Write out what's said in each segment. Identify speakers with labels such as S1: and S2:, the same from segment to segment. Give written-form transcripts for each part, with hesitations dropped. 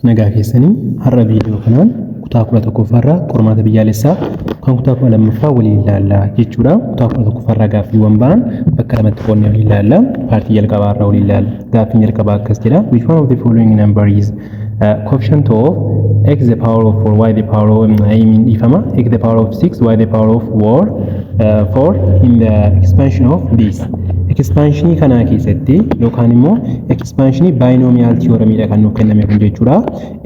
S1: Nagaa keessanii. Har'a viidiyoo kanaan kutaa 11ffaarraa qormaata biyyaalessaa kan kutaa 12ffaa waliin ilaallaa jechuudha. Kutaa 11ffaarraa gaaffiiwwan ba'an bakka lamatti qoodnee waliin ilaalla. Paartii jalqabaarraa waliin ilaalla. Gaaffiin jalqabaa akkas jedha. Which one of the following number is coefficient of x the power of 4 y the power of, I mean, dhiifama, x the power of 6 y the power of 4 in the expansion of this? Expansionii kanaa keessatti yookaan immoo expansionii binomial theoremidha kan nuuf kenname kun jechuudha.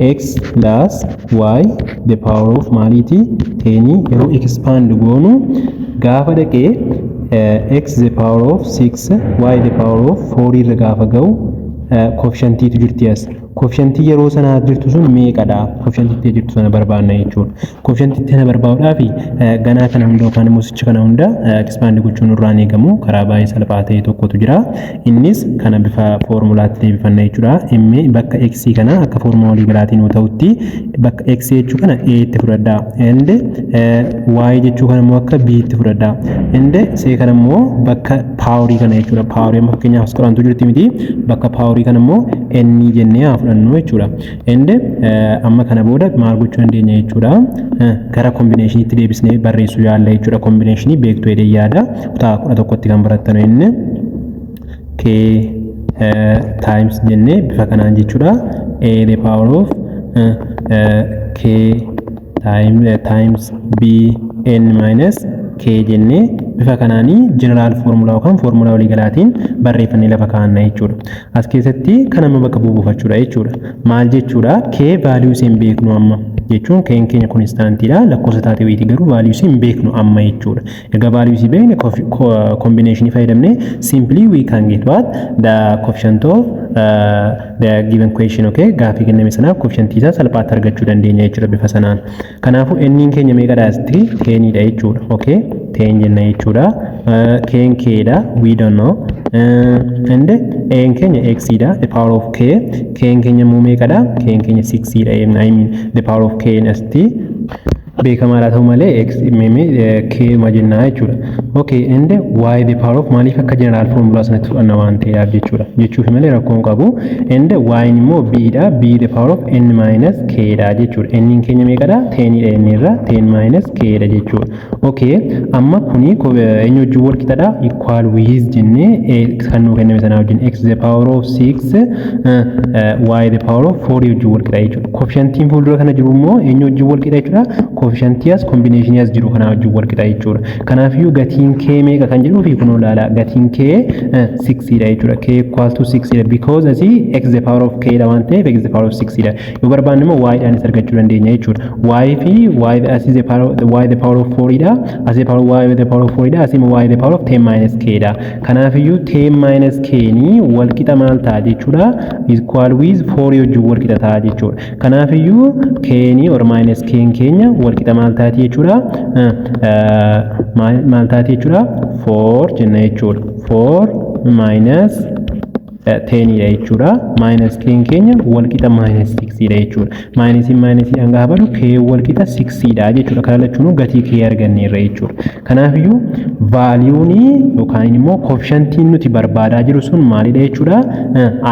S1: X plus y the power of maaliiti? 10 yeroo expand goonu gaafa dhaqee x the power of 6 y the power of 4 irra gaafa ga'u coefficientiitu jirti as. Coefficientii yeroo sanaa jirtu sun meeqadha? Coefficientii jirtu sana barbaanna jechuudha. Coefficientii sana barbaaduudhaaf ganaa kana hunda yookaan immoo sicha kana hunda expand gochuun nurraan eegamu. Karaa baay'ee salphaa ta'e tokkotu jira. Innis kana bifa foormulaatti deebifanna jechuudha. Imme bakka x kana akka foormulaa waliigalaatiin yoo ta'utti bakka x jechuu kana a itti fudhadhaa. And y jechuu kana immoo akka b itti fudhadhaa. And c kana immoo bakka powerii kana jechuudha. Powerii amma fakkeenyaaf as qorantu jirti miti, bakka powerii kana immoo n jennee haa fudhannu jechuudha. And amma kana booda maal gochuu dandeenya jechuudha? Gara combinationiitti deebisnee barreessuu yaalla jechuudha. Combinationii beektuu jedhee yaada. Kutaa 11tti kan barattanu inni k times jennee bifa kanaan jechuudha. A the power of k times b n minus k jennee bifa kanaanii general formula yookaan foormulaa waliigalaatiin barreeffannee lafa kaa'anna jechuudha. As keessatti kan amma bakka buufachuudha jechuudha. Maal jechuudha? K value ishee hin beeknu amma jechuun keen keenya constantiidha, lakkoofsa taatee wayitii, garuu value ishee hin beeknu amma jechuudha. Erga value ishee beekne combinationii fayyadamne simply we can get what? The coefficient of the given question, okay? Gaafii kenname sanaaf coefficient isaa salphaatti argachuu dandeenya jechuudha bifa sanaan. Kanaafuu n keenya meeqadha asitti? 10dha jechuudha. Okay, 10 jenna jechuudha. K'n k dha, we don't know. And n keenya x dha, the power of k. K'n keenya immoo meeqadha? K'n keenya 6 dha. I mean, the power of k asitti beekamaadha ta'u malee x meme k ma jennaa jechuudha. Okay, and y the power of, maaliif akka general formula sanatti fudhanna waan ta'eef jechuudha. Jechuuf malee rakkoon qabu. And y immoo b dha, b the power of n minus k dha jechuudha. N keenya meeqadha? 10 dha, n irra 10 minus k dha jechuudha. Okay, amma kuni eenyu wajjin wal qixadha? Equal with jennee kan nuu kenname sanaa wajjin x the power of 6 y the power of 4 wajjin wal qixa jechuudha. Coefficientiin fuuldura kana jiru immoo eenyu wajjin wal qixa jechuudha? Coefficientii as combinationii as jiru kanaa wajjin wal qixa jechuudha. Kanaafiyyuu gatiin k meeqa kan jedhuu fi kunoo ilaala, gatiin k 6 dha jechuudha. K equal to 6 dha because asii x the power of k dha waan ta'eef x the power of 6 dha. Yoo barbaanne immoo y dhaanis argachuu dandeenya jechuudha. Y fi y asii the power, y the power of 4 dha. Asii power y the power of 4 dha. Asii immoo y the power of 10 minus k dha. Kanaafiyyuu 10 minus k ni wal qixa maal ta'a jechuudha? Equal with 4 wajjin wal qixa ta'a jechuudha. Kanaafiyyuu k ni or minus k keenya wal qixa maal taati jechuudha? Maal taati jechuudha? 4 jenna jechuudha. 4 minus 10dha jechuudha. Minus k'n keenya wal qixa minus 6dha jechuudha. Minusiin minusii gaafa badu k wal qixa 6dha jechuudha. Kana lachuunuu gatii k arganneerra jechuudha. Kanaafiyyuu valueunii yookaan immoo coefficientiin nuti barbaadaa jiru sun maalidha jechuudha?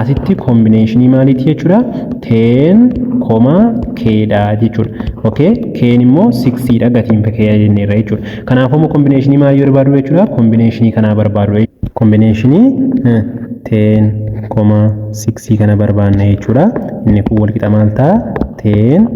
S1: Asitti combinationii maaliiti jechuudha? 10 comma kdha jechuudha. Okay, k'n immoo 6dha, gatiin k jenneerra jechuudha. Kanaafuu immoo combinationii maalii barbaadu jechuudha? Combinationii kanaa barbaadu. Combinationii 10 comma 6 kana barbaanna jechuudha. Inni kun wal qixa maal ta'a? 10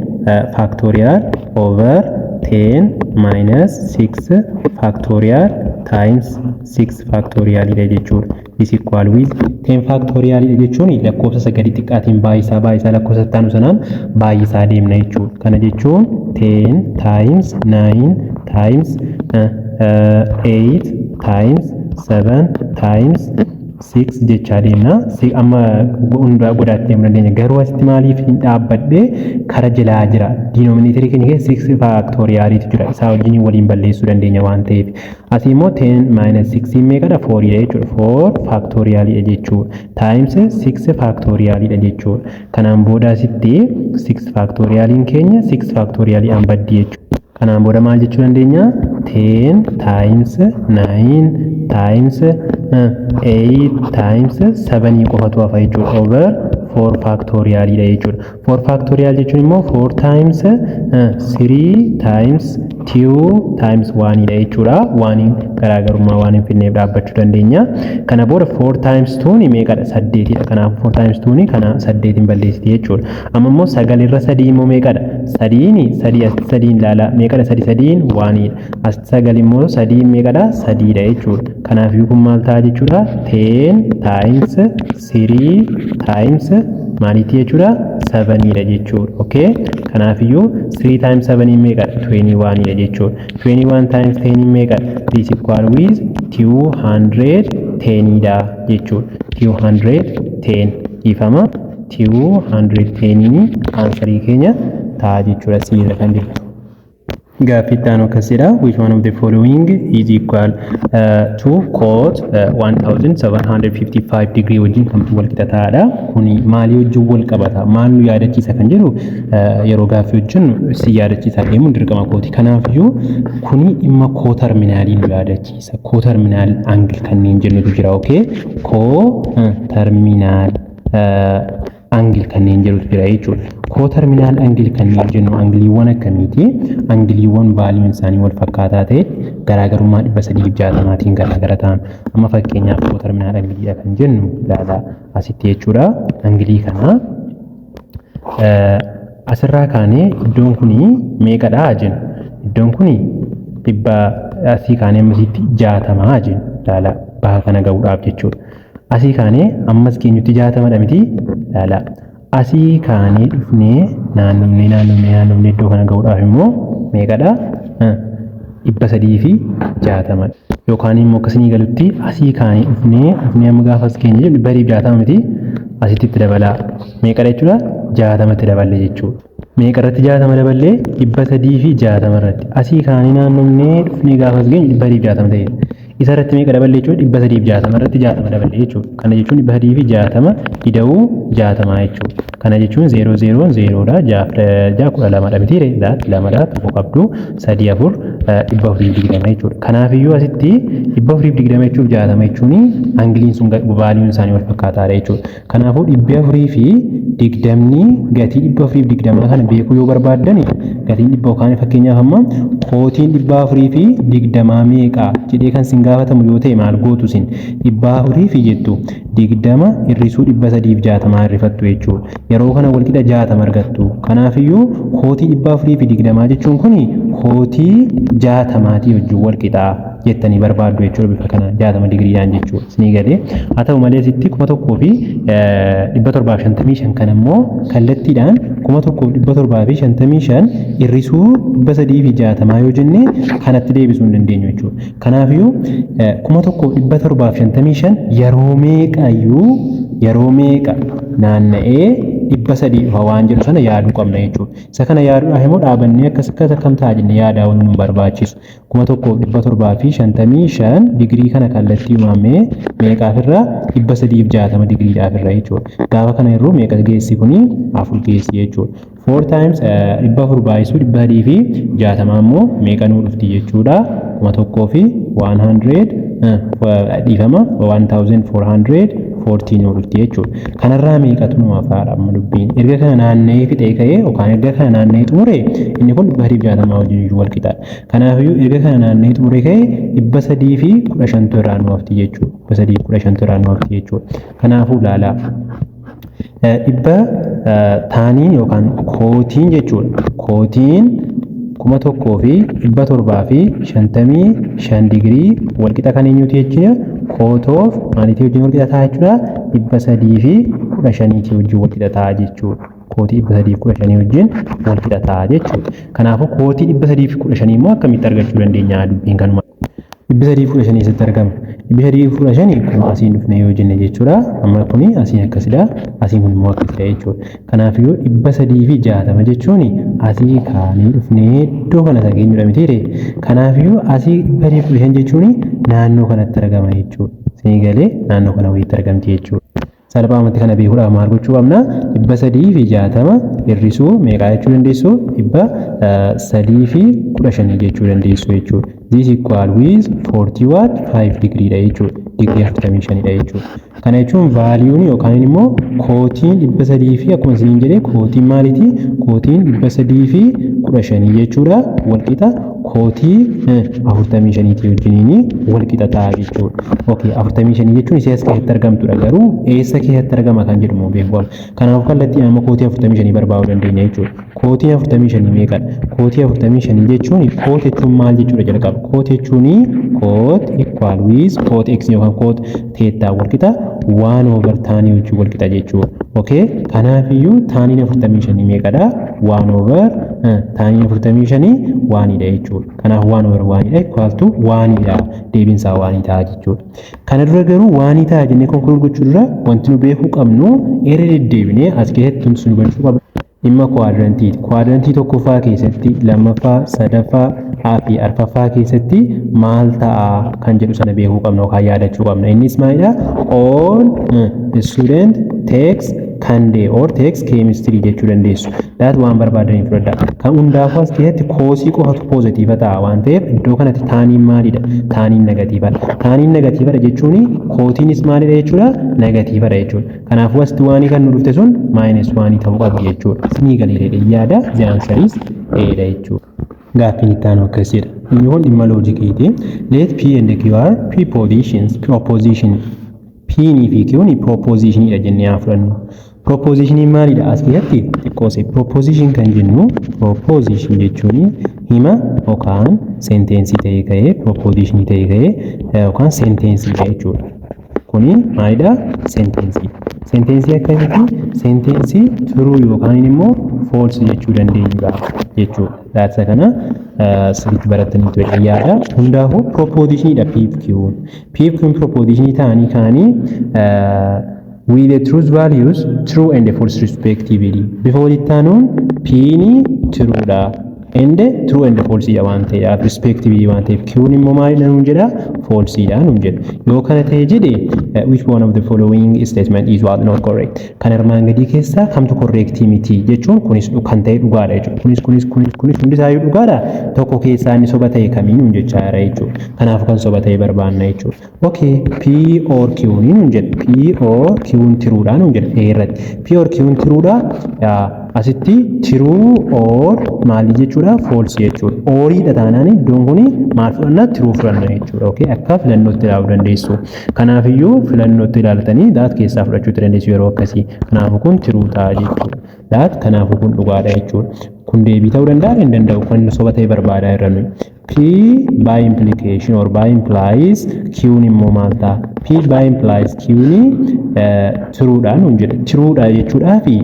S1: factorial over 10 minus 6 factorial times 6 factorial dha jechuudha. Is equal with 10 factorial jechuun lakkoofsa sagalii xiqqaatiin baay'isaa baay'isaa lakkoofsa itti sanaan baay'isaa deemna jechuudha. Kana jechuun 10 times 9 times 8 times 7 times 6 jechaa deemna. Amma hundaa godhaatti deemuu dandeenya. Garuu asitti maaliif hin dhaabbadhe? Kara jalaa jira. Denominatorii keenya keessa 6 factorialiitu jira. Isaa wajjin waliin balleessuu dandeenya waan ta'eef. Asii immoo 10 minus 6 meeqadha? 4 dha jechuudha. 4 factorialiidha jechuudha. Times 6 factorialiidha jechuudha. Kanaan booda asitti 6 factorialiin keenya 6 factorialiidhaan baddi jechuudha. Kanaan booda maal jechuu dandeenya? 10 times 9 times 8 times 7 qofatu hafa jechuudha. Over 4 4 factorialidha jechuudha. 4 factorial jechuun immoo 4 times 3 times 2 times 1 dha jechuudha. Waan garaagarummaa waan hin finneef dhaabbachuu dandeenya. Kana booda 4 times 2 ni meeqadha? 8dha. Kanaaf 4 times 2 ni kana 8 hin balleessiti jechuudha. Amma immoo 9 irra 3 immoo meeqadha? 3 3 asitti 3 ilaala. Meeqadha? 3 3 1dha. Asitti 9 immoo 3 meeqadha? 3 dha jechuudha. Kanaaf kun maal ta'a jechuudha? 10 times 3 times maaliiti jechuudha? 7dha jechuudha. Okay? Kanaafiyyuu 3 times 7 meeqadha? 21dha jechuudha. 21 times 10 meeqadha? This equal with 210 dha jechuudha. 210 ifama 210 answerii keenya ta'a jechuudha, C irra kan jiru. Gaaffii itti aanu akkas jedha. Which one of the following is equal to cot 1755 degree wajjin kamtu wal qixa ta'adha? Kuni maalii wajjin wal qabata? Maal nu yaadachiisa kan jedhu yeroo gaaffii wajjin si yaadachiisaa deemuun dirqama kooti. Kanaafiyyuu kuni dhimma coterminalii nu yaadachiisa. Coterminal angle kanneen jennutu jira. Okay? Coterminal angle kanneen jedhutu jira jechuudha. Coterminal angle kanneen jennu angleiiwwan akkamiiti? Angleiiwwan valueun isaanii wal fakkaataa ta'e garaagarummaa 360maatiin garaagara ta'an. Amma fakkeenyaaf coterminal angleiidha kan jennu ilaalaa asitti jechuudha. Angleii kana asirraa kaanee iddoon kuni meeqadha jennu? Iddoon kuni dhibba asii kaanee ammasitti 60 jennu, ilaalaa, baha kana gahuudhaaf jechuudha. Asii kaanee ammas keenyutti 60dha miti? Ilaalaa. Asii kaanee dhufnee naannofnee naannofnee naannofnee iddoo kana gahuudhaaf immoo meeqadha? 360dha. Yookaan immoo akkasinii galutti asii kaanee dhufnee dhufnee amma gaafa as keenya jennu 360 miti? Asitti itti dabalaa. Meeqadha jechuudha? 60tti daballe jechuudha. Meeqa irratti 60 daballee? 360 irratti. Asii kaanee naannofnee dhufnee gaafa as geenyu 360 ta'e. Isa irratti meeqa daballe jechuudha? 360 irratti 60 daballe jechuudha. Kana jechuun 360 ida'uu 60 jechuudha. Kana jechuun zeeroo zeeroon zeeroodha. Ja'a 12dha miti? Lamadha, tokko qabdu, sadii, afur, 420 jechuudha. Kanaafiyyuu asitti 420 jechuuf 60 jechuun angleiin sun valueun isaanii wal fakkaataadha jechuudha. Kanaafuu 420, gatii 420 kana beekuu yoo barbaaddan, gatiin dhibba yookaan fakkeenyaaf amma cotiin 420 meeqa jedhee kan sin gaafatamu yoo ta'e, maal gootu sin? Dhibba afurii fi jettu digdama hir'isuu 360 hir'ifattu jechuudha. Yeroo kana walqixa 60 argattu. Kanaafiyyuu cotii 420 jechuun kun cotii 60tii wajjin walqixa jettanii barbaaddu jechuudha, bifa kana 60 digiriidhaan jechuudha. Isinii galee? Haa ta'u malee asitti 1755 kan immoo kallattiidhaan 1755 hir'isuu 360 yoo jenne kanatti deebisuu hin dandeenyu jechuudha. Kanaafiyyuu 1755 yeroo meeqayyuu, yeroo meeqa naanna'ee 300 dhufa waan jedhu sana yaaduu qabna jechuudha. Isa kana yaaduudhaaf immoo dhaabannee akkas akkas akkam ta'a jennee yaadaa ooluun nu barbaachisu. 1755 digirii kana kallattii uumamee meeqaaf irraa? 360 digiriidhaaf irra jechuudha. Gaafa kana yeroo meeqa geessi kuni? Afur geessi jechuudha. 4 times 400 baay'isuu 360 immoo meeqa nuu dhufti jechuudha? Kuma tokkoo fi 100, dhiifama, 1440 nuu dhufti jechuudha. Kanarraa meeqatu nu hafaadha amma dubbiin? Erga kana naanna'ee fixee ka'ee yookaan erga kana naanna'ee xumure, inni kun 360 wajjin iyyuu wal qixaadha. Kanaafiyyuu erga kana naanna'ee xumure ka'ee 315tu irraa nu hafti jechuudha. 315tu irraa nu hafti jechuudha. Kanaafuu ilaalaa. Dhibba taniin yookaan cotiin jechuudha. Cotiin 1755 digirii walqixa kan eenyuti jechuudha? Cot of maaliitii wajjin walqixa ta'a jechuudha? 315tii wajjin walqixa ta'a jechuudha. Cotii 315 wajjin walqixa ta'a jechuudha. Kanaafuu cotii 315 immoo akkamitti argachuu dandeenya? Dubbiin kanuma. 315 eessatti argama? 315 kun asiin dhufne yoo jenne jechuudha. Amma kuni asiin akkasidha. Asiin kun immoo akkasidha jechuudha. Kanaafiyyuu 360 jechuun asii kaanee dhufnee iddoo kana isa geenyudha mitiire? Kanaafiyyuu asii 315 jechuun naannoo kanatti argama jechuudha. Isinii galee? Naannoo kana wayiitti argamti jechuudha. Salphaamatti kana beekuudhaaf maal gochuu qabna? 360 hir'isuu meeqaa jechuu dandeessu? 315 jechuu dandeessu jechuudha. This equal with 40 what 5 degree dha jechuudha. Digirii 45 dha jechuudha. Kana jechuun valueun yookaan immoo cotiin 300 fi akkuma isiniin jedhee cotiin maaliiti? Cotiin 315 jechuudha. Walqixa cotii 45 wajjiniin walqixa ta'a jechuudha. Okay, 45 jechuun isee as keessatti argamtudha, garuu eessa keessatti argama kan jedhu immoo beekuu qabna. Kanaafuu kallattii amma cotii 45 barbaaduu dandeenya jechuudha. Cotiin 45 meeqadha? Cotii 45 jechuun, cot jechuun maal jechuudha jalqaba? Cot jechuun cot equal with cot x yookaan cot theta walqixa one over tanii wajjin walqixa jechuudha. Okay, kanaafiyyuu taniin 45 meeqadha? One over taniin 45 oneidha jechuudha. Kanaaf one over oneidha equal to oneidha. Deebiinsaa one ta'a jechuudha. Kana dura garuu one ta'a jennee conclude gochuu dura wanti nu beekuu qabnu, irra deddeebinee as keessatti wanti nu hubachuu qabnu dhimma quadrantiiti. Quadrantii tokkoffaa keessatti, lammaffaa, sadaffaa fi arfaffaa keessatti maal ta'a kan jedhu sana beekuu qabna yookaan yaadachuu qabna. Innis maalidha? All student takes Kandee or takes chemistry jechuu dandeessu. That waan barbaadanii fudhadhaa. Kan hundaafuu as keessatti cosii qofatu positive ta'a waan ta'eef iddoo kanatti taniin maalidha? Taniin negativedha. Taniin negativedha jechuun cotiinis maalidha jechuudha? Negativedha jechuudha. Kanaafuu asitti one kan nu dhufte sun minus one ta'uu qabdi jechuudha. Isinii galee yaada. The answer is A dha jechuudha. Gaaffiin itti aanu akkas jedha. Inni kun dhimma logiciiti. Let P and Q are prepositions. Proposition. P fi Q ni propositionidha jennee haa fudhannu. Propositioniin maalidha? As keessatti xiqqoose proposition kan jennu, proposition jechuun hima yookaan sentenceii ta'ee ka'ee, propositionii ta'ee ka'ee yookaan sentenceiidha jechuudha. Kuni maalidha? Sentenceii. Sentenceii akkamitti? Sentenceii true yookaan immoo false jechuu dandeenyudha jechuudha. Laatisa kana sirriitti barattanii ture yaada. Hundaafuu propositioniidha P fi Q. P fi Q propositionii ta'anii ka'anii with the truth values true and false respectively. Bifa walitti aanuun P ni true'dha. And true and false dha waan ta'eedhaaf, respectively waan ta'eef, Q'n immoo maalidha nuun jedha? False dha nuun jedha. Yoo kana ta'e jedhe, which one of the following statement is what not correct? Kan armaan gadii keessaa kamtu correct miti jechuun, kunis kan ta'e dhugaadha jechuudha. Kunis, kunis, kunis, kunis hundi isaayyuu dhugaadha. Tokko keessaa inni soba ta'e kamii nuun jechaa jira jechuudha. Kanaaf kan soba ta'e barbaanna jechuudha. Okay, P or Q nuun jedha. P or Q true'dha nuun jedha A irratti. P or Q true'dha. Asitti true or maali jechuudha? False jechuudha. Oriidha taanaan iddoon kun maal fudhanna? True fudhanna jechuudha. Okay, akka filannootti ilaaluu dandeessu. Kanaafiyyuu filannootti ilaaltanii that keessaa fudhachuu dandeessu yeroo akkasii. Kanaafuu kun true ta'a jechuudha. That kanaafuu kun dhugaadha jechuudha. Kun deebii ta'uu danda'a, hin danda'u, kan soba ta'e barbaadaa irra nuyi. P by implication or by implies Q'n immoo maal ta'a? P by implies Q'n true'dha nuun jedha. True'dha jechuudhaa fi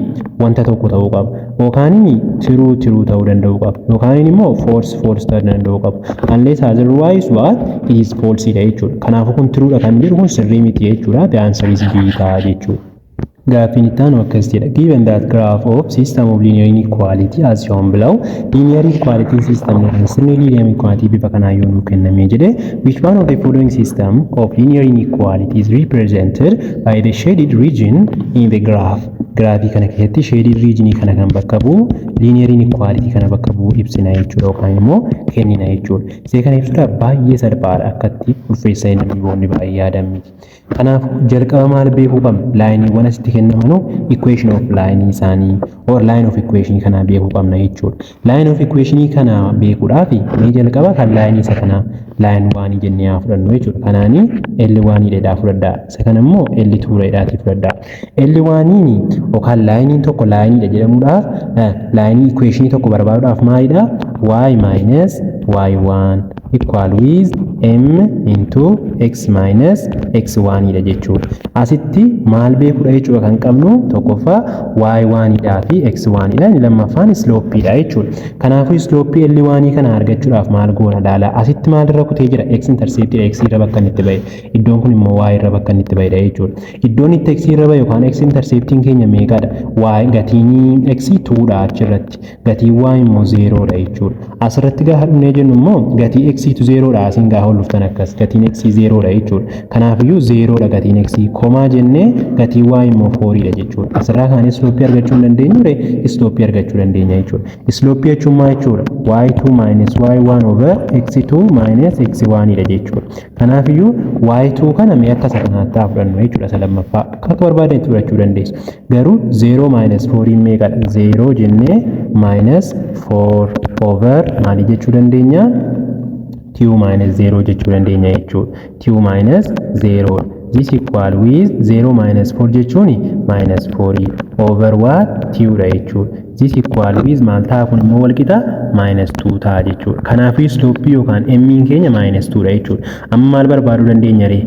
S1: wanta tokko ta'uu qaba. Yookaan true true ta'uu danda'uu qaba. Yookaan immoo false false ta'uu danda'uu qaba. Unless otherwise what is false dha jechuudha. Kanaafuu kun true'dha kan jedhu kun sirrii miti jechuudha. The answer is B ta'a jechuudha. Gaaffiin itti aanu akkas jedha. Given that graph of system of linear inequality as shown below, linear inequality system yookaan sirni linear inequality bifa kanaan yoo nuu kennamee jedhe, which one of the following system of linear inequality is represented by the shaded region in the graph? Giraafii kana keessatti shaded region kana kan bakka bu'u, linear inequality kana bakka bu'u ibsina jechuudha yookaan immoo kennina jechuudha. Isee kana ibsuudhaaf baay'ee salphaadha, akkatti ulfeessa namni boonni baay'ee yaadan miti. Kanaaf jalqaba maal beekuu qabna? Lineiiwwan asitti kennamanu equation of line isaanii or line of equation kana beekuu qabna jechuudha. Line of equation kana beekuudhaaf mee jalqaba kan line isa kana line one jennee haa fudhannu jechuudha. Kanaani L one dheedhaa fudhadhaa. Isa kana immoo L2 dheedhaatii fudhadhaa. L oneiin yookaan lineiin tokko lineiidha jedhamuudhaaf, lineii equation tokko barbaaduudhaaf maalidha? Y minus y1 equal with m into x minus x1 dha jechuudha. Asitti maal beekuudha jechuudha kan qabnu? Tokkoffaa y1 dhaa fi x1 dha. Inni lammaffaan slopeiidha jechuudha. Kanaafuu slopeii L1 kana argachuudhaaf maal goona laala. Asitti maal irra kutee jira? X intercept x irra bakka inni itti ba'e. Iddoon kun immoo y irra bakka inni itti ba'edha jechuudha. Iddoon itti x irra ba'e yookaan x interceptiin keenya meeqadha? Y gatiin x 2 dha achirratti. Gatiin y immoo 0 dha jechuudha. Asirratti gaafa dhufnee jennu immoo gatii x tu 0 dha, asiin gaafa ol dhuftan akkas gatiin x zerodha jechuudha. Kanaafiyyuu zerodha gatiin x, comma jennee gatiin y immoo fouriidha jechuudha. Asirraa kaanee slopeii argachuu hin dandeenyu ree? Slopeii argachuu dandeenya jechuudha. Slopeii jechuun maal jechuudha? y2 minus y1 over x2 minus x1 dha jechuudha. Kanaafiyyuu y2 kana mee akka isa kanaatti haa fudhannu jechuudha, isa lammaffaa. Akka barbaadan fudhachuu dandeessu. Garuu 0 minus 4 meeqadha? 0 jennee minus 4 over maalii jechuu dandeenya? 2 minus 0 jechuu dandeenya jechuudha. 2 minus 0, this equal with 0 minus 4 jechuun minus 4 over what? 2 dha jechuudha. This equal with maal ta'a? Kun immoo walqixa minus 2 ta'a jechuudha. Kanaafuu slopeii yookaan m keenya minus 2 dha jechuudha. Amma maal barbaaduu dandeenya ree?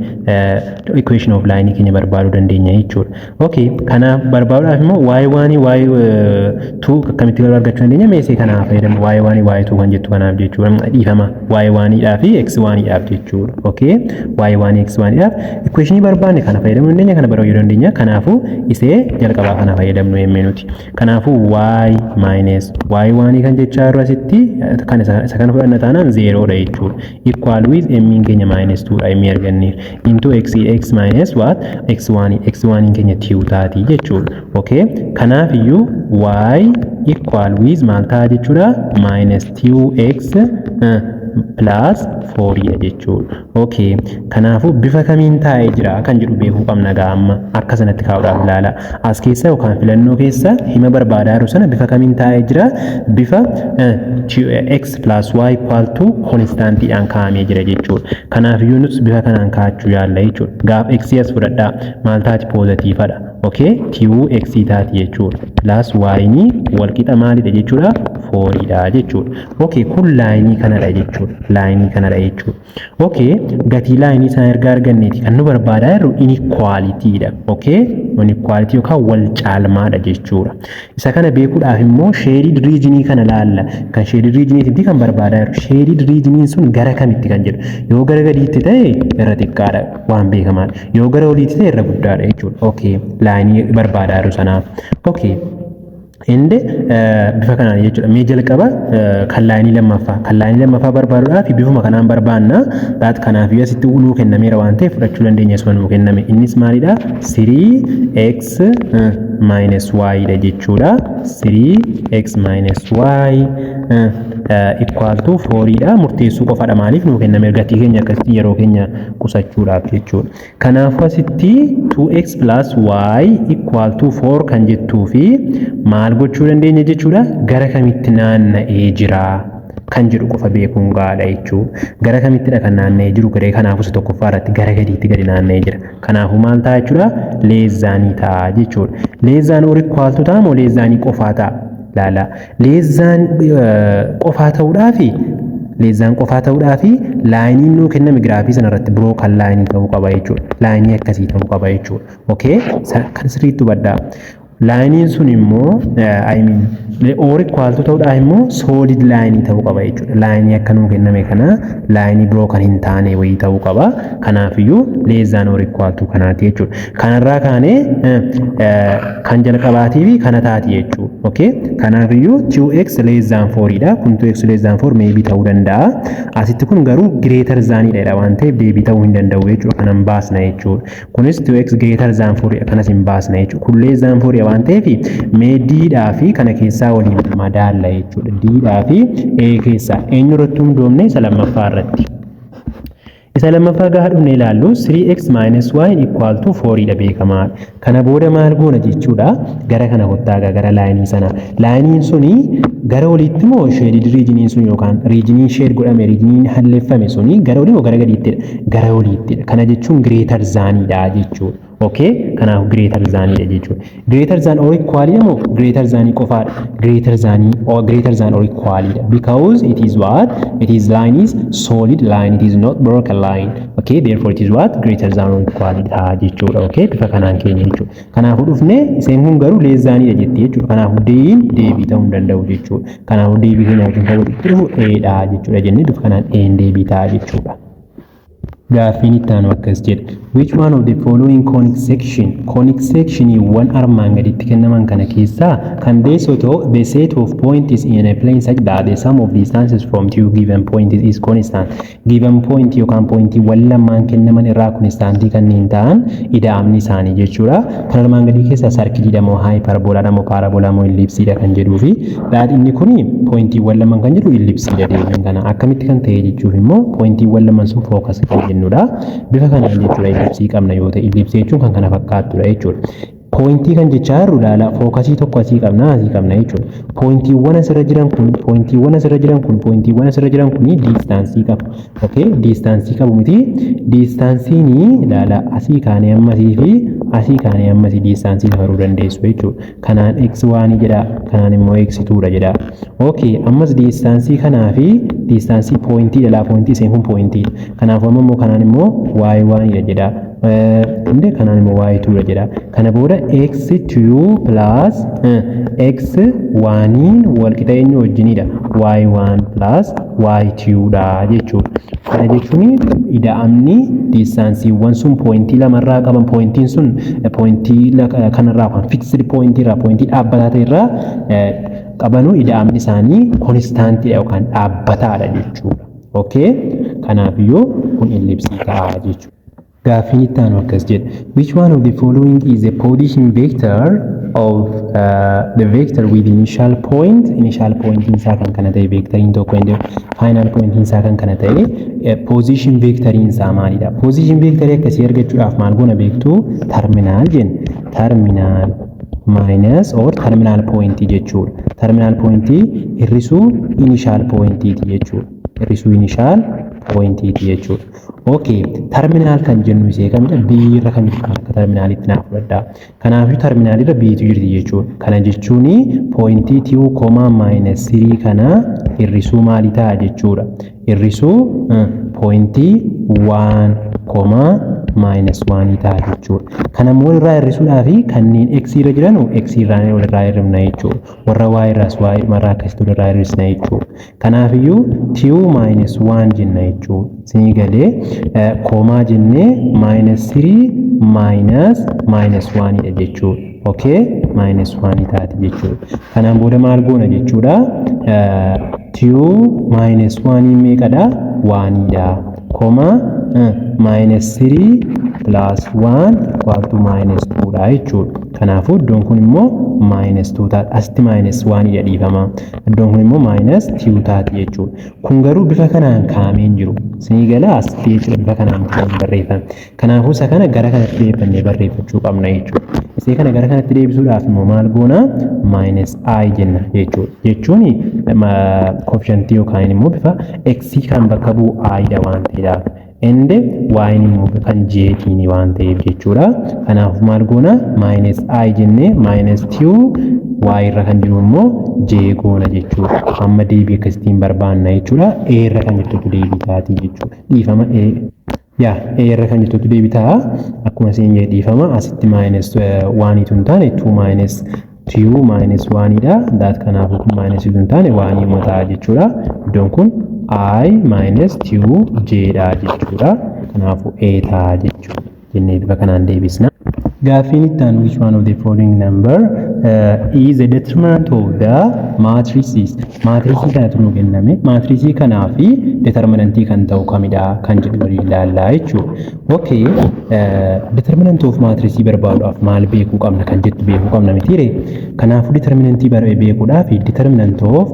S1: Equation of line keenya barbaaduu dandeenya jechuudha. Okay, kanaaf barbaaduudhaaf immoo y1 y2 akkamitti argachuu dandeenya? Meesee kanaaf fayyadamu y1 y2 kan jettu kanaaf jechuudha. Dhiifama, y1 dhaa fi x1 dhaaf jechuudha. Okay, y1 x1 dhaaf equationii barbaanne kana fayyadamuu dandeenya, kana barbaaduu dandeenya. Kanaafuu isee jalqabaa kana fayyadamnu yemmuu nuti. Kanaafuu y minus y1 kan jechaa jirru asitti kan isa kana fudhanna taanaan 0 dha jechuudha. Equal with m keenya minus 2 dha m arganneef into x, x minus what? x1, x1 keenya 2 taati jechuudha. Okay, kanaaf iyyuu y equal with maal ta'a jechuudha? Minus 2x plus 4 dha jechuudha. Okay, kanaafuu bifa kamiin taa'ee jira kan jedhu beekuu qabna gaa amma akka sanatti kaa'uudhaaf ilaala. As keessa yookaan filannoo keessa hima barbaadaa jiru sana bifa kamiin taa'ee jira? Bifa x plus y equal to constantiidhaan kaa'amee jira jechuudha. Kanaafiyyuu nus bifa kanaan kaa'achuu yaalla jechuudha. Gaaf x as fudhadhaa, maal taati? Positiveadha. Okay, 2x taati jechuudha. Plus y ni walqixa maalidha jechuudha? 4dha jechuudha. Okay, kun lineii kanadha jechuudha. Lineii kanadha jechuudha. Okay, gatii lineii sana erga arganneeti kan nu barbaadaa jirru inequalityidha. Okay, inequality yookaan wal caalmaadha jechuudha. Isa kana beekuudhaaf immoo shaded regionii kana laalla. Kan shaded regioniitti kan barbaadaa jirru. Shaded regioniin sun gara kamitti kan jedhu. Yoo gara gadiitti ta'e irra xiqqaadha, waan beekamaadha. Yoo gara oliitti ta'e irra guddaadha jechuudha. Okay, lineii barbaadaa jiru sanaaf. Okay. Inde bifa kanaan jechuudha. Mee jalqaba kan lineii lammaffaa. Kan lineii lammaffaa barbaaduudhaaf bifuma kanaan barbaanna. That kanaaf asitti nuu kennameera waan ta'eef fudhachuu dandeenya isuma nuu kenname. Innis maalidha? 3x minus y dha jechuudha. 3x minus y equal to 4 dha. Murteessuu qofadha, maaliif nuu kenname, gatii keenya akkasitti yeroo keenya qusachuudhaaf jechuudha. Kanaafuu asitti 2x plus y equal to 4 kan jettuu fi maal gochuu dandeenya jechuudha? Gara kamitti naanna'ee jira kan jedhu qofa beekuun gahaadha jechuudha. Gara kamittidha kan naanna'ee jiru garee? Kanaafuu isa tokkoffaa irratti gara gadiitti gadi naanna'ee jira. Kanaafuu maal ta'a jechuudha? Less thanii ta'a jechuudha. Less than or equal to ta'a moo less thanii qofaa ta'a? Laala. Less than qofaa ta'uudhaafi, less than qofaa ta'uudhaafi lineiin nuu kenname giraafii sana irratti biroo kan lineii ta'uu qaba jechuudha. Lineii akkasii ta'uu qaba jechuudha. Okay? Kan sirriitti hubadhaa. Lineiin sun immoo, I mean, or equal to ta'uudhaaf immoo solid lineii ta'uu qaba jechuudha. Lineii akka nuu kenname kana lineii biroo kan hin taane wayii ta'uu qaba. Kanaafiyyuu less than or equal to kanaati jechuudha. Kanarraa kaanee kan jalqabaatii fi kana taati jechuudha. Okay? Kanaafiyyuu 2x less than 4 dha. Kun 2x less than 4 maybe ta'uu danda'a. Asitti kun garuu greater than dha waan ta'eef deebii ta'uu hin danda'u jechuudha. Kanan baasna jechuudha. Kunis 2x greater than 4 kanas hin baasna jechuudha. Kun less than 4 waan ta'eef mee D dhaa fi kana keessaa waliin madaalla jechuudha. D dhaa fi A keessaa eenyu irratti hundoofne? Isa lammaffaa irratti. Isa lammaffaa gaafa dhufne ilaallu 3x minus y equal to 4 dha, beekamaadha. Kana booda maal goona jechuudha? Gara kana kottaa, gara lineii sana. Lineiin suni gara oliitti moo, shaded regioniin sun yookaan regioniin shade godhame, regioniin halleeffame suni gara olii moo gara gadiittidha? Gara oliittidha. Kana jechuun greater thaniidha jechuudha. Okay, kanaaf greater thaniidha jechuudha. Greater than or equal moo greater thanii qofaadha? Greater thanii or greater than or equal dha. Because it is what? It is line is solid line. It is not broken line. Okay, therefore it is what? Greater than or equal dha jechuudha. Okay, bifa kanaan keenya jechuudha. Kanaafuu dhufne iseen kun garuu less thaniidha jetti jechuudha. Kanaafuu D'n deebii ta'uu hin danda'u jechuudha. Kanaafuu deebii keenya wajjin kan walitti dhufu A dha jechuudha jennee bifa kanaan A'n deebii ta'a jechuudha. Gaaffiin itti aanu akkas jedha. Which one of the following conic section, conic sectioniiwwan armaan gaditti kennaman kana keessaa kan deessu ta'u, the set of points in a plane such that the sum of distances from two given points is constant? Given point yookaan pointiiwwan lamaan kennaman irraa constantii kanneen ta'an ida'amni isaanii jechuudha. Kan armaan gadii keessaa circleiidha moo, hyperbolaadha moo, parabola moo, ellipseiidha kan jedhuu fi inni kuni pointiiwwan lamaan kan jedhu ellipseiidha. Deebiin kana akkamitti kan ta'e jechuuf immoo pointiiwwan lamaan sun focus kan jennudha. Bifa kanaan jechuudha, ellipseii qabna yoo ta'e, ellipseii jechuun kan kana fakkaattudha jechuudha. Pointii kan jechaa jirru, ilaala, focusii tokko asii qabna, asii qabna jechuudha. Pointiiwwan asirra jiran kun, pointiiwwan asirra jiran kun, pointiiwwan asirra jiran kun distanceii qabu. Okay, distanceii qabu miti? Distanceiin, ilaala, asii kaanee ammasii fi asii kaanee ammasii distanceii safaruu dandeessu jechuudha. Kanaan x one jedha, kanaan immoo x twodha jedha. Okay, ammas distanceii kanaa fi distanceii pointii dha, pointii isheen kun pointiidha. Kanaafuu amma immoo kanaan immoo y onedha jedha. Inde kanaan immoo y twodha jedha. Kana booda x2 plus x1 wal qixa eenyu wajjinidha? y1 plus y2 dha jechuudha. Kana jechuun ida'amni distanceiiwwan sun pointii lamarraa qaban, pointiin sun pointii kanarraa kan fixed pointii irraa, pointii dhaabbataa ta'e irraa qabanu, ida'amni isaanii constantiidha yookaan dhaabbataadha jechuudha. Okay? Kanaafiyyuu kun ellipseii ta'a jechuudha. Gaaffiin itti aanu akkas jedha. Which one of the following is a position vector of the vector with initial point? Initial point isaa kan kana ta'e, vectoriin tokko inni final point isaa kan kana ta'e, position vectoriin isaa maalidha? Position vectorii akkasii argachuudhaaf maal goona beektu? Terminal jenna. Terminal minus or terminal point jechuudha. Terminal point hir'isuu initial point jechuudha. Hir'isuu initial pointiiti jechuudha. Okay, terminal kan jennu isee kamidha? B irra kan jirtu akka terminalitti naaf fudhadhaa. Kanaafuu terminal irra B'tu jirti jechuudha. Kana jechuun pointii two comma minus 3 kana hir'isuu maalii ta'a jechuudha? Hir'isuu pointii 1 comma minus 1 ta'a jechuudha. Kana immoo irraa hir'isuudhaaf kanneen x irra jiran x irraa walirraa hir'ifna jechuudha. Warra y irraas y irraa akkasitti walirraa hir'isna jechuudha. Kanaafiyyuu 2 minus 1 jenna jechuudha. Isinii galee? Comma jennee minus 3 minus minus 1 dha jechuudha. Okay, minus 1 taati jechuudha. Kanaan booda maal goona jechuudha? 2 minus 1 meeqadha? 1 dha. Comma minus 3 plus 1 equal to minus 2 dha jechuudha. Kanaafuu iddoon kun immoo minus 2 taati. Asitti minus 1 dha, dhiifama. Iddoon kun immoo minus 2 taati jechuudha. Kun garuu bifa kanaan kaa'amee hin jiru. Isinii gala? Asitti jechuudha, bifa kanaan kan barreeffame. Kanaafuu isa kana gara kanatti deebifannee barreeffachuu qabna jechuudha. Isee kana gara kanatti deebisuudhaaf immoo maal goona? Minus i jenna jechuudha. Jechuun coefficientii yookaan immoo bifa x kan bakka bu'u i dha waan ta'eedhaaf. And y immoo kan j tiin waan ta'eef jechuudha. Kanaaf maal goona? Minus i jennee minus 2, y irra kan jiru immoo j goona jechuudha. Amma deebii akkasittiin barbaanna jechuudha. A irra kan jirtutu deebii taati jechuudha. Dhiifama, A. Yaa, A irra kan jirtutu deebii ta'a. Akkuma isin jedhe, dhiifama, asitti minus oneiitu hin taane, 2 minus 2 minus 1 dha. That kanaafuu kun minus hin taane oneii ta'a jechuudha. Iddoon kun i minus 2 j dha jechuudha. Kanaafuu A ta'a jechuudha. Jennee bifa kanaan deebisna. Gaaffiin itti aanu, which one of the following number is a determinant of the matrices? Maatrisii kanatu nu kenname. Maatrisii kanaa fi determinantii kan ta'u kamidha kan jedhu waliin ilaallaa jechuudha. Okay, determinant of maatrisii barbaaduudhaaf maal beekuu qabna kan jettu beekuu qabna mitiire? Kanaafuu determinantii beekuudhaaf determinant of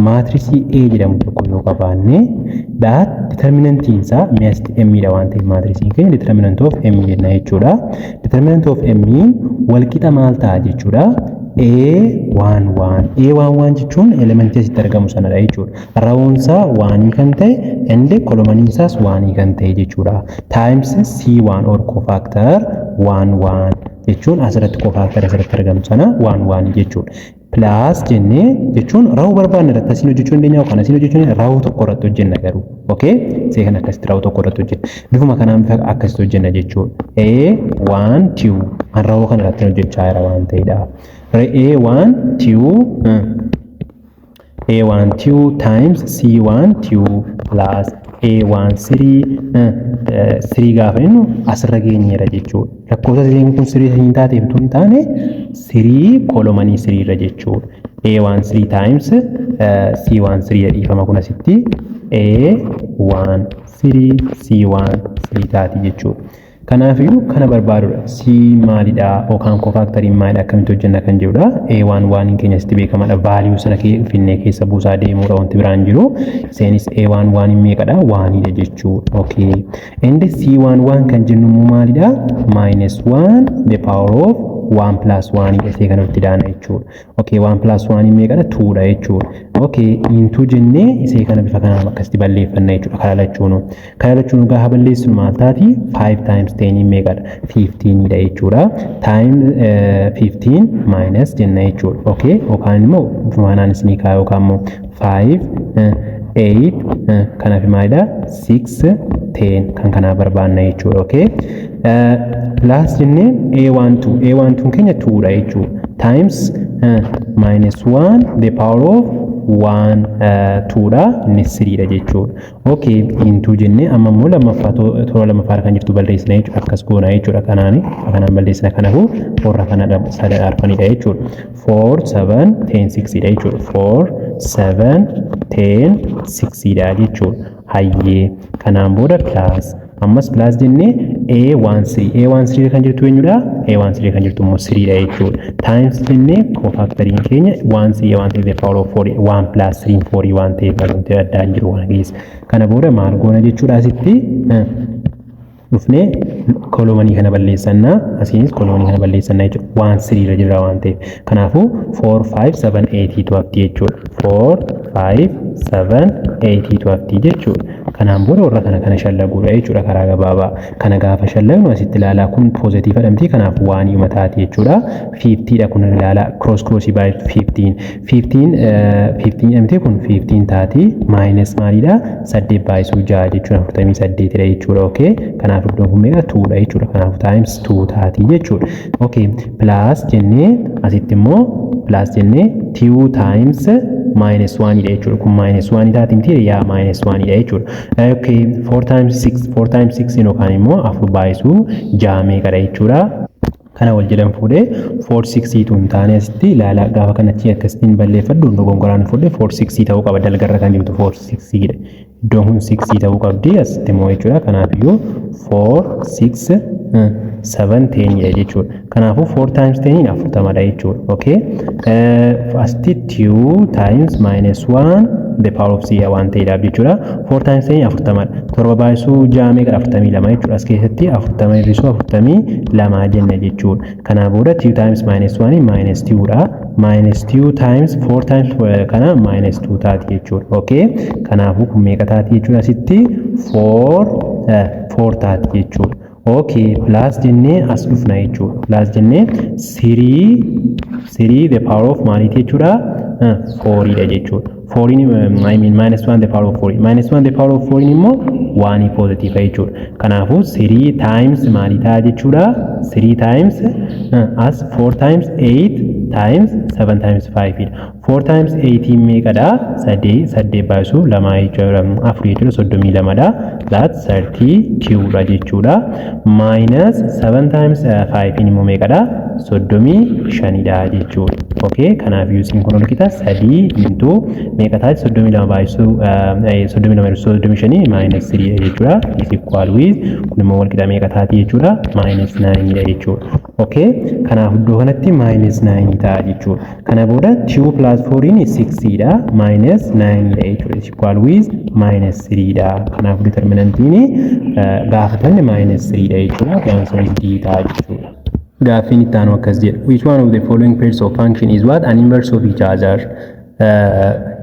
S1: maatrisii A jedhamu tokko yoo qabaanne, that determinantiin isaa mi'asti M dha waan ta'eef, maatrisiin keenya determinant of M jenna jechuudha. Determinant of M walqixa maal ta'a jechuudha? A 1 1. A 1 1 jechuun elementii asitti argamu sanadha jechuudha. Rownsaa oneii kan ta'e and columniin isaas oneii kan ta'e jechuudha. Times C1 or cofactor 1 1 jechuun asirratti cofactor asirratti argamu sana 1 1 jechuudha. Plus jennee jechuun row barbaanne irratti asiin hojjechuu dandeenya yookaan asiin hojjechuu dandeenya, row tokko irratti hojjenna garuu. Okay? See kan akkasitti row tokko irratti hojjenna. Bifuma kanaan bifa akkasitti hojjenna jechuudha. A 1 2 an row kana irratti hojjechaa jira waan ta'eedha. A 1 2 A1 2 times C1 2 plus A13 3 gaafa jennu asirra geenyeera jechuudha. Lakkoofsa isheen kun 3 hin taateef tun taane 3 columnii 3 irra jechuudha. A13 times C13 dhiifama, kun asitti A13 C13 taati jechuudha. Kanaafiyyuu kana barbaadudha. C maalidha yookaan cofactoriin maalidha, akkamitti hojjenna kan jedhudha. A1 waan keenya asitti beekamaadha. Value sana finnee keessa buusaa deemuudha, wanti biraan jiru. Iseenis A1 waan meeqadha? Onedha jechuudha. Okay. Inni C1 1 kan jennu immoo maalidha? Minus 1 the power of 1 plus 1 dha, isee kana itti daana jechuudha. Okay, 1 plus 1 meeqadha? 2 dha jechuudha. Okay, into jennee isee kana bifa kanaan akkasitti balleeffanna jechuudha. Kana lachuunu. Kana lachuunu gaafa balleessinu maal taati? 5 times 10 meeqadha? 15 dha jechuudha. Times 15 minus jenna jechuudha. Okay, yookaan immoo bifuma kanaan isinii kaa'u yookaan immoo 5 8 kanaaf maalidha? 6 10 kan kanaa barbaanna jechuudha. Okay. Plus jennee A12 A12 keenya 2 dha jechuudha. Times minus 1 the power of 1 2 dha, inni 3 dha jechuudha. Okay, into jennee amma immoo lammaffaa, toora lammaffaa kan jirtu balleessina jechuudha. Akkas goona jechuudha. Kanaani kanaan balleessina, kanaafuu warra kana sadan arfanidha jechuudha. 4 7 10 6 dha jechuudha. 4 7 10 6 dha jechuudha. Hayyee, kanaan booda plus, ammas plus jennee A13 A13 kan jirtu eenyudha? A13 kan jirtu immoo 3 dha jechuudha. Times jennee cofactoriin keenya 1 3 A13 the power of 4, 1 plus 3 4 waan ta'eef wanti addaa hin jiru kana keessa. Kana booda maal goona jechuudha? Asitti dhufnee columnii kana balleessannaa, asiinis columnii kana balleessannaa jechuudha. Waan siriirra jira waan ta'eef. Kanaafuu 4 5 7 8 tu hafti jechuudha. 4 5 7 8 tu hafti jechuudha. Kanaan booda warra kana kana shallaguudha jechuudha karaa gabaabaa. Kana gaafa shallagnu asitti ilaalaa, kun positive dha, kanaaf waan hima taati jechuudha. 50 dha kun, ilaalaa, cross crossii by 15 15 15 jedhamte, kun 15 taati, minus maalidha? 8 baay'isuu 6 jechuudha, 48 dha jechuudha. Okay. Kanaaf iddoon kun meeqa? 2 dha jechuudha. Kanaaf times 2 taati jechuudha. Okay. Plus jennee asitti immoo plus jennee 2 times minus 1 dha jechuudha. Kun minus 1 taati miti? Yaa, minus 1 dha jechuudha. Okay, 4 times 6, 4 times 6 yookaan immoo afur baay'isuu ja'a meeqadha jechuudha. Kana wal jedhan fuudhee 4 6 tu hin taane, asitti ilaala, gaafa kanatti akkasittiin balleeffadhu dogongoraan fuudhee 4 6 ta'uu qaba, dalgarra kan jirtu 4 6 dha. Iddoon kun 6 ta'uu qabdi asitti immoo jechuudha. Kanaafiyyuu 4 6 7 10 dha jechuudha. Kanaafuu 4 times 10 40 dha jechuudha. Okay. Asitti 2 times minus 1 the power of c waan ta'eedhaaf jechuudha. 4 times 10 40 dha. Torba baay'isuu ja'a meeqa? 42 jechuudha. As keessatti 40 hir'isuu 42 jenna jechuudha. Kanaa booda 2 times minus 1 minus 2 dha. Minus 2 times 4 times kana minus 2 taati jechuudha. Okay. Kanaafuu kun meeqa taati jechuudha? Asitti 4 4 taati jechuudha. Okay, plus jennee as dhufna jechuudha. Plus jennee 3 3 the power of maaliiti jechuudha? 4 dha jechuudha. 4, I mean, minus 1 the power of 4, minus 1 the power of 4 immoo 1 positive jechuudha. Kanaafuu 3 times maalii ta'a jechuudha? 3 times as 4 times 8 times 7 times 5 dha. 4 times 8 meeqadha? Sadii, saddeet baay'isuu lama jechuudha. Afur jechuudha, 32 dha. That's 32 dha jechuudha. Minus 7 times 5 immoo meeqadha? 35 dha jechuudha. Okay, kanaaf yuusiin kun ol qixa sadii into meeqa taati? 32 baay'isuu 32 hir'isuu 35 minus 3 dha jechuudha. Is equal with, kun immoo wal qixa meeqa taati jechuudha? Minus 9 dha jechuudha. Okay, kanaaf iddoo kanatti minus 9 ta'a jechuudha. Kana booda 2 plus 4 6 dha, minus 9 dha jechuudha. Is equal with minus 3 dha. Kanaaf determinantiin gaafatamne minus 3 dha jechuudha. The answer is D ta'a jechuudha. Gaaffiin itti aanu akkas jedha. Which one of the following pairs of function is what? An inverse of each other.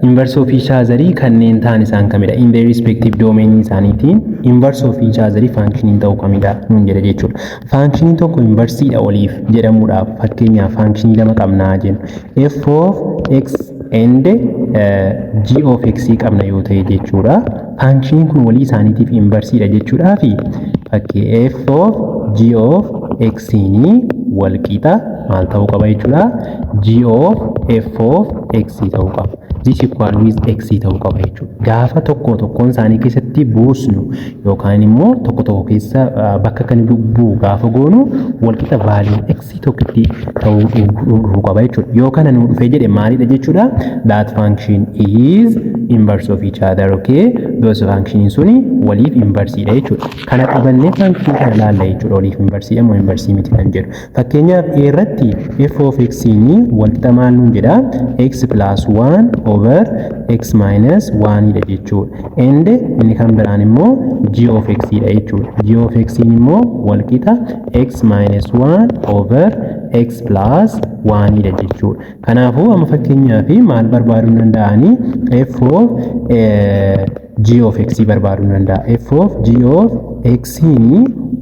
S1: Inverse of each other kanneen ta'an isaan kamidha? In their respective domain isaaniitiin inverse of each other functioniin ta'uu kamidha nuun jedha jechuudha. Functioniin tokko inversiidha waliif jedhamuudhaaf, fakkeenyaaf functionii lama qabnaa jennu. F of x and g of x qabna yoo ta'e jechuudha. Functioniin kun walii isaaniitiif inversiidha jechuudhaafi fakkii f of g of x ni wal qixa maal ta'uu qaba jechuudha? G of f of x ta'uu qaba. This equal with x ta'uu qaba jechuudha. Gaafa tokko tokkoon isaanii keessatti buusnu yookaan immoo tokko tokko keessa bakka kan bu'u gaafa goonu, walqixa value x tokkitti ta'uu dhufuu qaba jechuudha. Yoo kana nuu dhufee jedhe maalidha jechuudha? That function is inverse of each other, okay? Those function suni waliif inversiidha jechuudha. Kana qabannee function kana laalla jechuudha. Waliif inversiidha moo inversii miti kan jedhu. Fakkeenyaaf, A irratti f of x walqixa maal nuun jedha? X plus 1 over x minus 1 dha jechuudha. And inni kan biraan immoo g of x dha jechuudha. G of x immoo walqixa x minus 1 over x plus 1 dha jechuudha. Kanaafuu amma fakkeenyaaf maal barbaaduu danda'anii? F of g of x barbaaduu danda'a. F of g of x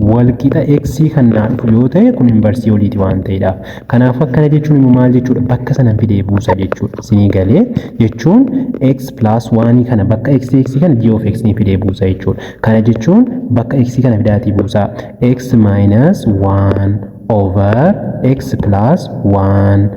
S1: walqixa x kan naa dhufu yoo ta'e, kun inversii oliiti waan ta'eedhaaf. Kanaafuu akkana jechuun immoo maal jechuudha? Bakka sana fidee buusa jechuudha. Sinii galee jechuun x plus 1 kana bakka x x kana g of x ni fidee buusa jechuudha. Kana jechuun bakka x kana fidaatii buusa. X minus 1 over x plus 1,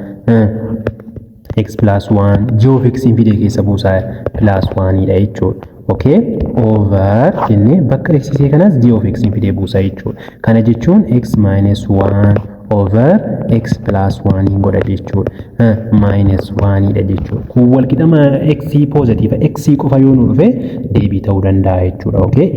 S1: x plus 1 g of x fidee keessa buusaa, plus 1 dha jechuudha. Okay, over jennee bakka x isee kanas g of x fidee buusa jechuudha. Kana jechuun x minus 1 over x plus 1 godha jechuudha. Minus 1 dha jechuudha. Kun walqixa x positive x qofa yoo nu dhufe deebii ta'uu danda'a jechuudha. Okay,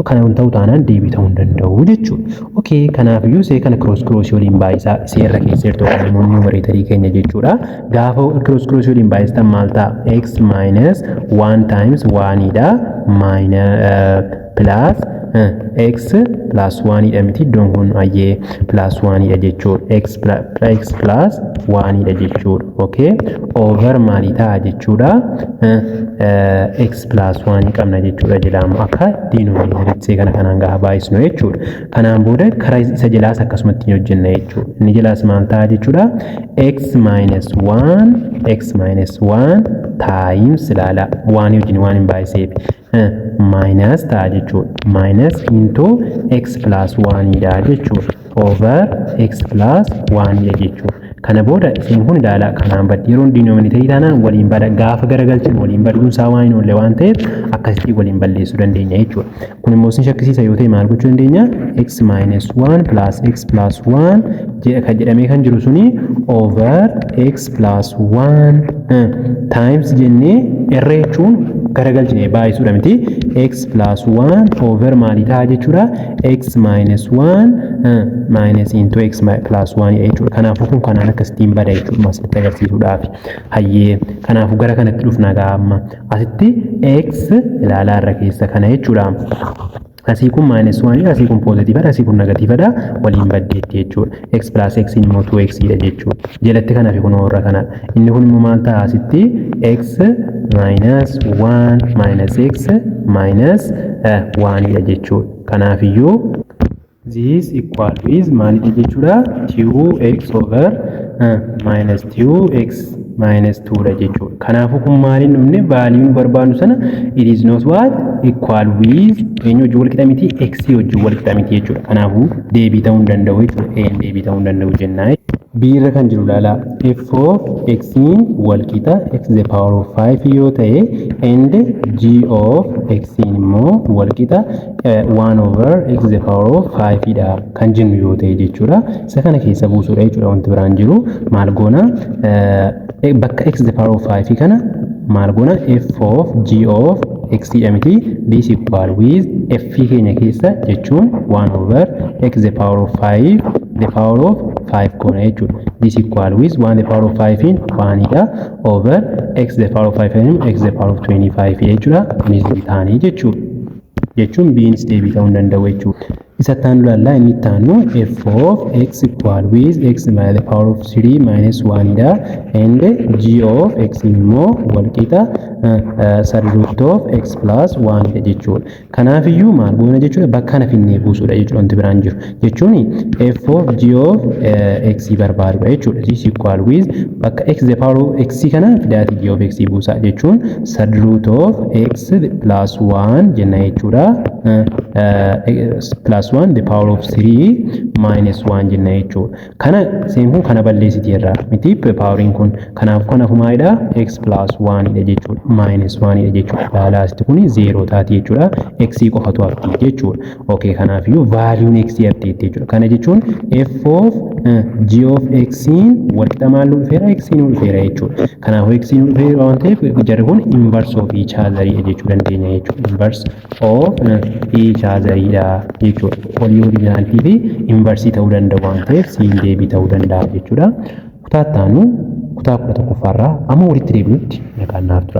S1: kana hin ta'u taanaan deebii ta'uu hin danda'u jechuudha. Okay, kanaafiyyuu see kana cross cross waliin baay'isaa seerra keessa jirtu yookaan immoo numeratorii keenya jechuudha. Gaafa cross cross waliin baay'istan maal ta'a? X minus 1 times 1 dha minus plus x plus 1 dha miti? Iddoon kun ayyee plus 1 dha jechuudha. X x plus 1 dha jechuudha. Okay, over maalii ta'a jechuudha? X plus 1 qabna jechuudha jedhamu akka denominatoritti kana kanaan gaafa baay'isnu jechuudha. Kanaan booda karaa isa jalaas akkasumatti ni hojjenna jechuudha. Inni jalaas maal ta'a jechuudha? X minus 1, x minus 1 times, ilaala, waan wajjin waan hin baay'iseef minus ta'a jechuudha. Minus into x plus 1 dha jechuudha. Over x plus 1 dha jechuudha. Kana booda isheen kun, ilaala, kanaan baddi. Yeroon denominatorii taanaan waliin bada. Gaafa garagalchan waliin baduun isaa waan hin oolle waan ta'eef akkasitti waliin balleessuu dandeenya jechuudha. Kun immoo isin shakkisiisa yoo ta'e maal gochuu dandeenya? X minus 1 plus x plus 1 jedha kan jedhamee kan jiru suni over x plus 1 times jennee irra jechuun garagalchine baay'isuudha miti? X plus 1 over maalii ta'a jechuudha? X minus 1 minus into x plus 1 jechuudha. Kanaafuu kun kanaan akkasittiin bada jechuudha asirratti agarsiisuudhaaf. Hayyee, kanaafuu gara kanatti dhufna gaa amma. Asitti x, ilaalaa, irra keessa kana jechuudha. Asii kun minus 1, asii kun positivedha, asii kun negativedha, waliin baddeetti jechuudha. X plus x immoo 2x dha jechuudha. Jalatti kanaaf kun warra kanadha. Inni kun immoo maal ta'a asitti? X minus 1 minus x minus 1 dha jechuudha. Kanaafiyyuu this equal with maalidha jechuudha? 2x over minus 2x minus 2 dha jechuudha. Kanaafuu kun maaliin dhumne? Value nu barbaadnu sana it is not what? Equal with eenyu wajjin wal qixa miti? X wajjin wal qixa miti jechuudha. Kanaafuu deebii ta'uu hin danda'u jechuudha. A deebii ta'uu hin danda'u jennaa. B irra kan jiru ilaala. F of x wal qixa x the power of 5 yoo ta'e and g of x immoo wal qixa 1 over x the power of 5 dha kan jennu yoo ta'e jechuudha. Isa kana keessa buusuudha jechuudha wanti biraan jiru. Maal goona? Bakka x the power of 5 kana maal goona? F of g of x dha miti? This equal with f keenya keessa jechuun 1 over x the power of 5 the power of 5 goona jechuudha. This equal with 1 the power of 5 in 1 dha over x the power of 5 in x the power of 25 jechuudha. Kunis taanii jechuudha. Jechuun B'nis deebii ta'uu hin danda'u jechuudha. Isa itti aanu ilaallaa. Inni itti aanu f of x equal with x by the power of 3 minus 1 dha and g of x immoo wal qixa third root of x plus 1 dha jechuudha. Kanaafiyyuu maal goona jechuudha? Bakka kana finnee buusuudha jechuudha wanti biraan jiru. Jechuun f of g of x barbaadudha jechuudha. This equal with bakka x the power of x kana fidaati g of x buusaa jechuun third root of x plus 1 jenna jechuudha. Plus 1 the power of 3 minus 1 jenna jechuudha. Kana seen kun kana balleessiti irraa miti poweriin kun? Kanaaf maalidha? X plus 1 dha jechuudha. minus 1 dha jechuudha. Laalaa, asitti kuni 0 taati jechuudha. X qofatu hafti jechuudha. Okay, kanaafiyyuu valueun x hafteetti jechuudha. Kana jechuun f of g of x walqixa maal nu dhufeera? X nu dhufeera jechuudha. Kanaafuu x nu dhufeera waan ta'eef, jarri kun inverse of each other jechuu dandeenya jechuudha. Inverse of each other dha jechuudha. Olii originalii fi inverse ta'uu danda'u waan ta'eef, siin deebii ta'uu danda'a jechuudha. Kutaa itti aanu, kutaa 11ffaarraa amma walitti deebinutti nagaan naaf tura.